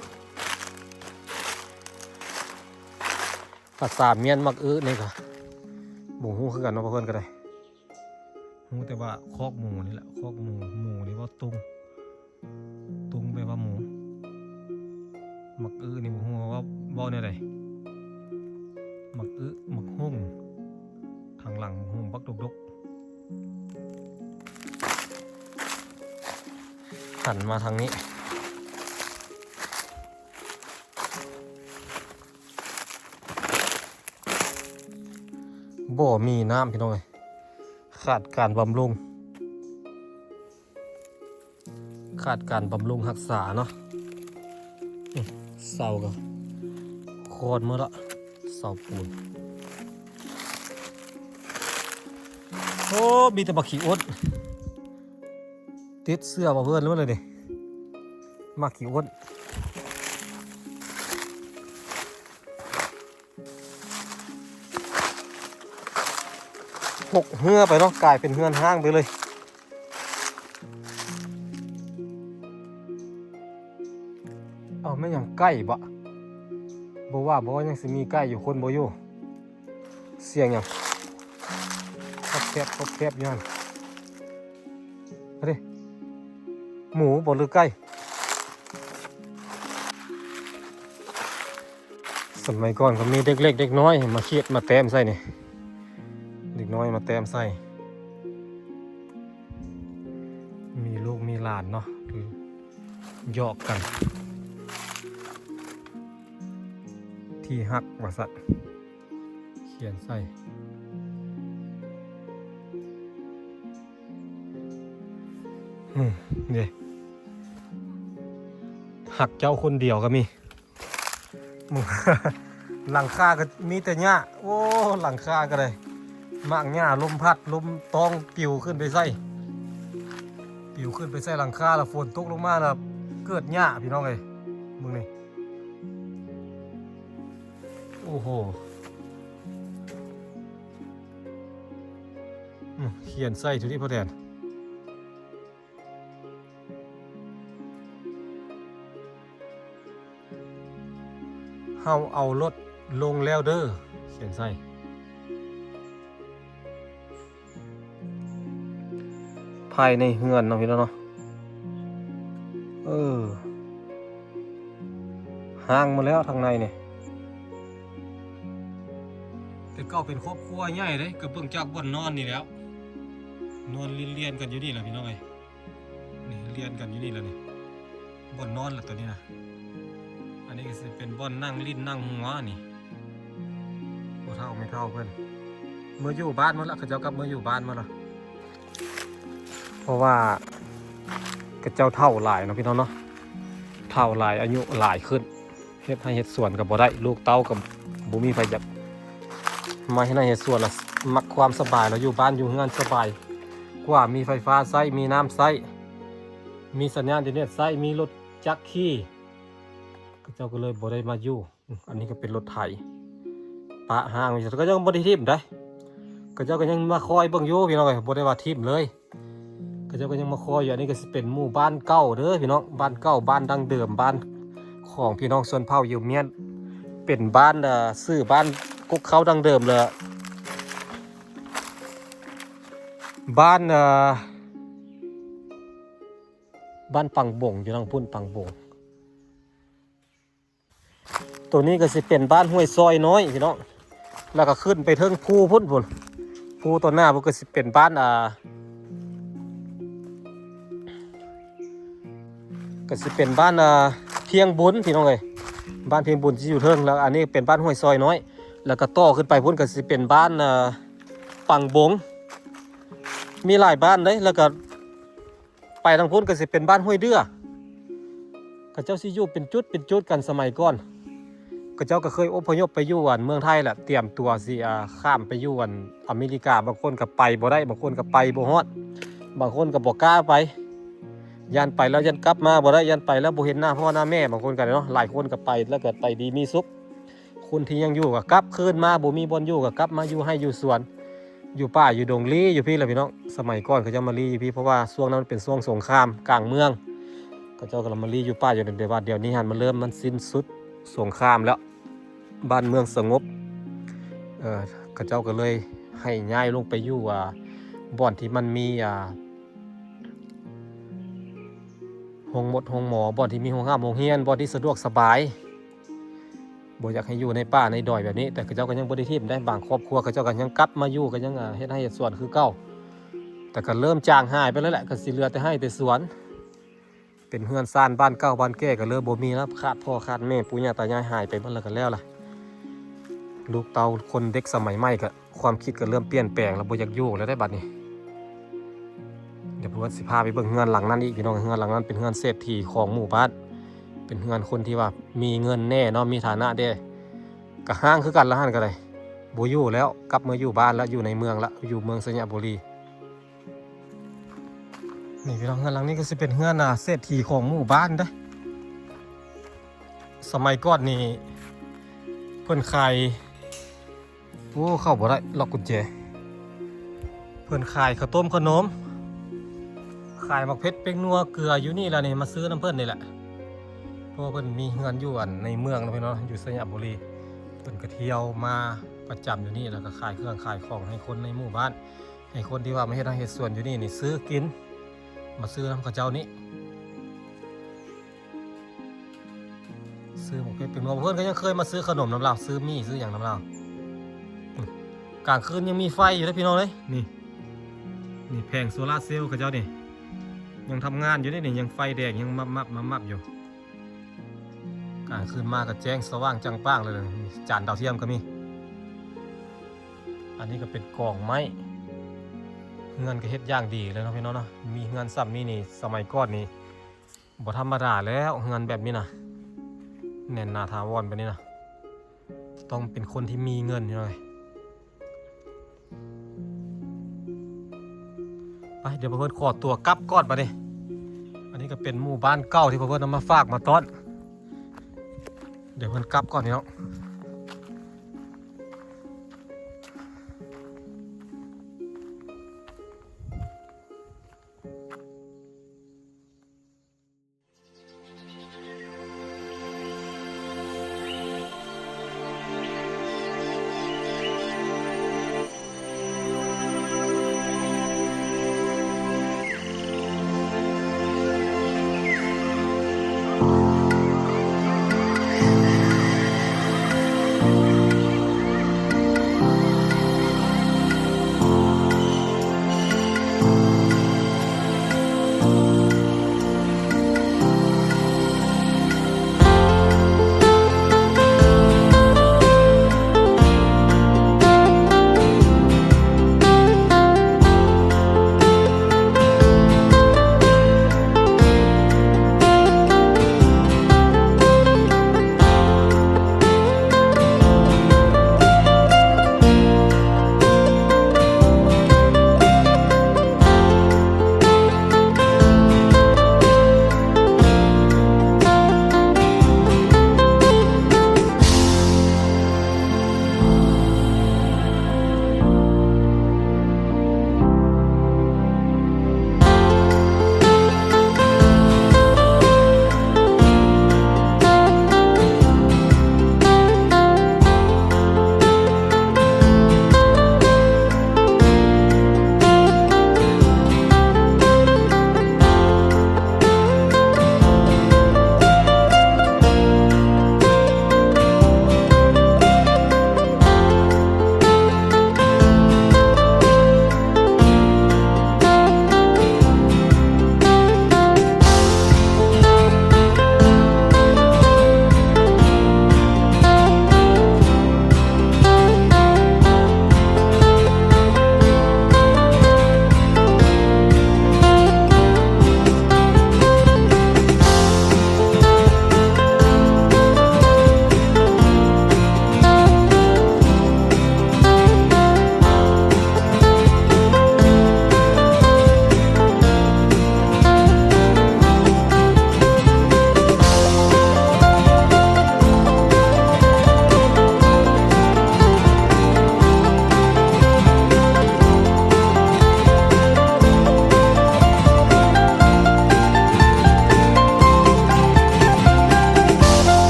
ພາສາມຽນໝາກອຶນີ້ກໍບໍ່ຮູ້ຄືກັນເນາະ ພວກເພິ່ນກໍໄດ້ ຮູ້ແຕ່ວ່າຄອກໝູນີ້ແຫຼະ ຄອກໝູ ໝູນີ້ເວົ້າຕຸງ ຕຸງແປວ່າໝູ ໝາກອຶນີ້ບໍ່ຮູ້ວ່າເວົ້າແນວໃດ. ໝາກອຶ ໝາກຫຸ່ງ ທາງຫຼັງໝາກຫຸ່ງບັກດົກໆ. ຫັນມາທາງນີ້ ບໍ່ມີນ້ຳພີ່ນ້ອງເອີຍ ຂາດການບຳລຸງ ຂາດການບຳລຸງຮັກສາເນາະ. ນີ້ເສົາກໍຄອດໝົດລະ ເສົາປູນ. ໂອ້ ມີແຕ່ບັກຂີ້ອົດ ຕິດເຊື້ອບໍ່ເພິ່ນແລ້ວນີ້ ໝາກຂີ້ອົດ. ຫົກເຮືອໄປເນາະ ກາຍເປັນເຮືອນຮ້າງໄປເລີຍ. ເອົ້າ ແມ່ນຫຍັງ ໄກ່ບໍ? ບໍ່ວ່າບໍ່ວ່າຍັງຊິມີໄກ່ຢູ່ ຄົນບໍ່ຢູ່. ສຽງຫຍັງ? ຄອບແຄບ ຄອບແຄບຢູ່ຫັ້ນ. ເດ້ ໝູບໍ ຫຼືໄກ່? ສະໄໝກ່ອນກໍມີເດັກເລັກເດັກນ້ອຍມາຂຽດມາແຕ້ມໃສ່ນີ້ ເດັກນ້ອຍມາແຕ້ມໃສ່ ມີລູກມີຫຼານເນາະ ຢອກກັນ ທີ່ຮັກວ່າຊັ້ນ ຂຽນໃສ່ ອືມ ເດ້ ຮັກເຈົ້າຄົນດຽວກໍມີ. ຫຼັງຄາກໍມີແຕ່ຫຍ້າ ໂອ້ ຫຼັງຄາກໍໄດ້ ໝາກຫຍ້າລົມພັດ ລົມຕ້ອງປິວຂຶ້ນໄປໃສ່ ປິວຂຶ້ນໄປໃສ່ຫຼັງຄາ ແລ້ວຝົນຕົກລົງມາ ແລ້ວເກີດຫຍ້າ ພີ່ນ້ອງເອີຍ ເບິ່ງນີ້ ໂອ້ໂຫ ອືມ ຂຽນໃສ່ທຸນີ້ພໍ່ແດນ. ເຮົາເອົາລົດລົງແລ້ວເດີ ຂຽນໃສ່ ພາຍໃນເຮືອນເນາະ ພີ່ນ້ອງເນາະ ເອີ ຮ້າງໝົດແລ້ວທາງໃນນີ້ ແຕ່ເກົ່າເປັນຄອບຄົວໃຫຍ່ເດ້ ກໍເບິ່ງຈາກບ່ອນນອນນີ້ແຫຼ້ວ ນອນລຽນໆກັນຢູ່ນີ້ແຫຼະ ພີ່ນ້ອງເອີຍ. ນີ້ລຽນກັນຢູ່ນີ້ລະນີ້ ບ່ອນນອນລະຕົວນີ້ນະ ອັນນີ້ກໍຊິເປັນບ່ອນນັ່ງຫຼິ້ນນັ່ງຫົວນີ້ ຜູ້ເຖົ້າແມ່ເຖົ້າເພິ່ນເມືອຢູ່ບ້ານໝົດລະ ເຂົາເຈົ້າກັບເມືອຢູ່ບ້ານໝົດລະ ເພາະວ່າເຂົາເຈົ້າເຖົ້າຫຼາຍເນາະ ພີ່ນ້ອງເນາະ ເຖົ້າຫຼາຍ ອາຍຸຫຼາຍຂຶ້ນ. ເຮັດໄຮ່ເຮັດສວນກໍບໍ່ໄດ້ ລູກເຕົ້າກໍບໍ່ມີໃຜຢາກມາເຮັດໄຮ່ເຮັດສວນລະ ມັກຄວາມສະບາຍລະ ຢູ່ບ້ານຢູ່ເຮືອນສະບາຍກວ່າ ມີໄຟຟ້າໃຊ້ ມີນ້ຳໃຊ້ ມີສັນຍານອິນເຕີເນັດໃຊ້ ມີລົດຈັກຂີ່ ເຂົາເຈົ້າກໍເລີຍບໍ່ໄດ້ມາຢູ່. ອັນນີ້ກໍເປັນລົດໄຖ ປະຮ້າງ ເຂົາເຈົ້າກໍຍັງບໍ່ໄດ້ຖິ້ມໃດ ເຂົາເຈົ້າກໍຍັງມາຄອຍເບິ່ງຢູ່ ພີ່ນ້ອງເອີຍ ບໍ່ໄດ້ວ່າຖິ້ມເລີຍ. ເຂົາເຈົ້າກໍຍັງມາຄອຍຢູ່ ອັນນີ້ກໍຊິເປັນໝູ່ບ້ານເກົ່າເດີພີ່ນ້ອງ ບ້ານເກົ່າ ບ້ານດັ້ງເດີມ ບ້ານຂອງພີ່ນ້ອງຊົນເຜົ່າຢູ່ມຽນ ເປັນບ້ານ ເອີ ຊື່ບ້ານກົກເຄົ້າດັ້ງເດີມເລີຍ ບ້ານ ເອີ ບ້ານປັງບົງ ຢູ່ທາງພຸ້ນ ປັງບົງ. ໂຕນີ້ກໍຊິເປັນບ້ານຫ້ວຍຊອຍນ້ອຍພີ່ນ້ອງ ແລ້ວກໍຂຶ້ນໄປເທິງພູພຸ້ນ ພຸ້ນ ພູຕໍ່ໜ້າພຸ້ນກໍຊິເປັນບ້ານ ອ່າ ກໍຊິເປັນບ້ານ ອ່າ ພຽງບຸນ ພີ່ນ້ອງເອີຍ. ບ້ານພຽງບຸນຊິຢູ່ເທິງ ແລ້ວອັນນີ້ເປັນບ້ານຫ້ວຍຊອຍນ້ອຍ ແລ້ວກໍຕໍ່ຂຶ້ນໄປພຸ້ນກໍຊິເປັນບ້ານ ອ່າ ປັງບົງ. ມີຫຼາຍບ້ານເດ້. ແລ້ວກໍໄປທາງພຸ້ນກໍຊິເປັນບ້ານຫ້ວຍເດື່ອ. ເຂົາເຈົ້າຊິຢູ່ເປັນຈຸດເປັນຈຸດກັນສະໄໝກ່ອນ. ເຂົາເຈົ້າກໍເຄີຍອົບພະຍົບໄປຢູ່ອັນເມືອງໄທແຫຼະ ຕຽມຕົວຊິ ອ່າ ຂ້າມໄປຢູ່ອັນອາເມລິກາ. ບາງຄົນກໍໄປບໍ່ໄດ້ ບາງຄົນກໍໄປບໍ່ຮອດ ບາງຄົນກໍບໍ່ກ້າໄປ ຢ້ານໄປແລ້ວຢ້ານກັບມາບໍ່ໄດ້ ຢ້ານໄປແລ້ວບໍ່ເຫັນໜ້າພໍ່ໜ້າແມ່. ບາງຄົນກໍເນາະ ຫຼາຍຄົນກໍໄປແລ້ວກໍໄປດີມີສຸກ. ຄົນທີ່ຍັງຢູ່ກໍກັບຄືນມາ ບໍ່ມີບ່ອນຢູ່ກໍກັບມາຢູ່ໄຮ່ຢູ່ສວນ ຢູ່ປ່າຢູ່ດົງລີ້ຢູ່ພີ້ແຫຼະພີ່ນ້ອງ. ສະໄໝກ່ອນເຂົາເຈົ້າມາລີ້ຢູ່ພີ້ ເພາະວ່າຊ່ວງນັ້ນມັນເປັນຊ່ວງສົງຄາມກາງເມືອງ ເຂົາເຈົ້າກໍລະມາລີ້ຢູ່ປ່າຢູ່ດອນ. ແຕ່ວ່າດຽວນີ້ຫັ້ນ ມັນເລີ່ມ ມັນສິ້ນສຸດສົງຄາມແລ້ວ ບ້ານເມືອງສະຫງົບ. ເອີ ເຂົາເຈົ້າກໍເລີຍໃຫ້ຍ້າຍລົງໄປຢູ່ ອ່າ ບ່ອນທີ່ມັນມີ ອ່າ ໂຮງໝົດໂຮງໝໍ ບ່ອນທີ່ມີໂຮງຮ່ຳໂຮງຮຽນ ບ່ອນທີ່ສະດວກສະບາຍ. ບໍ່ຢາກໃຫ້ຢູ່ໃນປ່າໃນດອຍແບບນີ້ ແຕ່ເຂົາເຈົ້າກໍຍັງບໍ່ໄດ້ຖິ້ມໄດ້. ບາງຄອບຄົວເຂົາເຈົ້າກໍຍັງກັບມາຢູ່ ກໍຍັງ ອ່າ ເຮັດໄຮ່ເຮັດສວນຄືເກົ່າ ແຕ່ກໍເລີ່ມຈາງຫາຍໄປແລ້ວແຫຼະ. ກໍຊິເຫຼືອແຕ່ໄຮ່ແຕ່ສວນ ເປັນເຮືອນຊານບ້ານເກົ່າບ້ານແກ່ກໍເລີ່ມບໍ່ມີແລ້ວ. ຂາດພໍ່ຂາດແມ່ ປູ່ຍ່າຕາຍາຍຫາຍໄປໝົດແລ້ວ ກໍແລ້ວລະ. ລູກເຕົ້າຄົນເດັກສະໄໝໃໝ່ກໍ ຄວາມຄິດກໍເລີ່ມປ່ຽນແປງແລ້ວ ບໍ່ຢາກຢູ່ແລ້ວເດ້ບັດນີ້. ດຽວເພິ່ນຊິພາໄປເບິ່ງເຮືອນຫຼັງນັ້ນອີກພີ່ນ້ອງ. ເຮືອນຫຼັງນັ້ນເປັນເຮືອນເສດຖີຂອງໝູ່ບ້ານ ເປັນເຮືອນຄົນທີ່ວ່າມີເງິນແດ່ເນາະ ມີຖານະແດ່. ກໍຮ້າງຄືກັນລະຫັ້ນກໍໄດ້ ບໍ່ຢູ່ແລ້ວ ກັບມາຢູ່ບ້ານລະ ຢູ່ໃນເມືອງລະ ຢູ່ເມືອງໄຊຍະບູລີ. ນີ້ພີ່ນ້ອງ ເຮືອນຫຼັງນີ້ກໍຊິເປັນເຮືອນ ອ່າ ເສດຖີຂອງໝູ່ບ້ານເດ້. ສະໄໝກ່ອນນີ້ເພິ່ນຂາຍ ໂອ້ ເຂົ້າບໍ່ໄດ້ ລັອກກຸນແຈ. ເພິ່ນຂາຍເຂົ້າຕົ້ມເຂົ້າໜົມ ຂາຍໝາກເຜັດ ແປ້ງນົວ ເກືອຢູ່ນີ້ລະນີ້ ມາຊື້ນຳເພິ່ນນີ້ແຫຼະ. ເພາະວ່າເພິ່ນມີເຮືອນຢູ່ອັນໃນເມືອງເນາະພີ່ນ້ອງ ຢູ່ໄຊຍະບູລີ. ເພິ່ນກໍທ່ຽວມາປະຈຳຢູ່ນີ້ ແລ້ວກໍຂາຍເຄື່ອງຂາຍຂອງໃຫ້ຄົນໃນໝູ່ບ້ານ ໃຫ້ຄົນທີ່ວ່າມາເຮັດໄຮ່ເຮັດສວນຢູ່ນີ້ນີ້ ຊື້ກິນ ມາຊື້ນຳເຂົາເຈົ້ານີ້. ຊື້ໝາກເຜັດແປ້ງນົວ ເພິ່ນກໍຍັງເຄີຍມາຊື້ຂະໜົມນຳລາວ ຊື້ໝີ່ຊື້ຫຍັງນຳລາວ. ກາງຄືນຍັງມີໄຟຢູ່ເດ້ພີ່ນ້ອງເອີຍ. ນີ້ ນີ້ແຜງໂຊລາເຊວເຂົາເຈົ້ານີ້ ຍັງທຳງານຢູ່ເດ້ນີ້ ຍັງໄຟແດງ ຍັງມັບໆໆໆຢູ່. ກາງຄືນມາກໍແຈ້ງສະຫວ່າງຈັ່ງປ່າງເລີຍ. ນີ້ ຈານດາວທຽມກໍມີ. ອັນນີ້ກໍເປັນກອງໄມ້ ເຮືອນກໍເຮັດຢ່າງດີເລີຍເນາະພີ່ນ້ອງເນາະ. ມີເຮືອນສ່ຳນີ້ນີ້ ສະໄໝກ່ອນນີ້ ບໍ່ທຳມະດາແລ້ວ ເຮືອນແບບນີ້ນະ ແໜ້ນໜາຖາວອນແບບນີ້ນະ ຕ້ອງເປັນຄົນທີ່ມີເງິນພີ່ນ້ອງເອີຍ. ໄປ ດຽວພວກເພິ່ນຂໍຕົວກັບກ່ອນບາດນີ້. ອັນນີ້ກໍເປັນໝູ່ບ້ານເກົ່າທີ່ພວກເພິ່ນເອົາມາຝາກມາຕ້ອນ. ດຽວເພິ່ນກັບກ່ອນພີ່ນ້ອງ.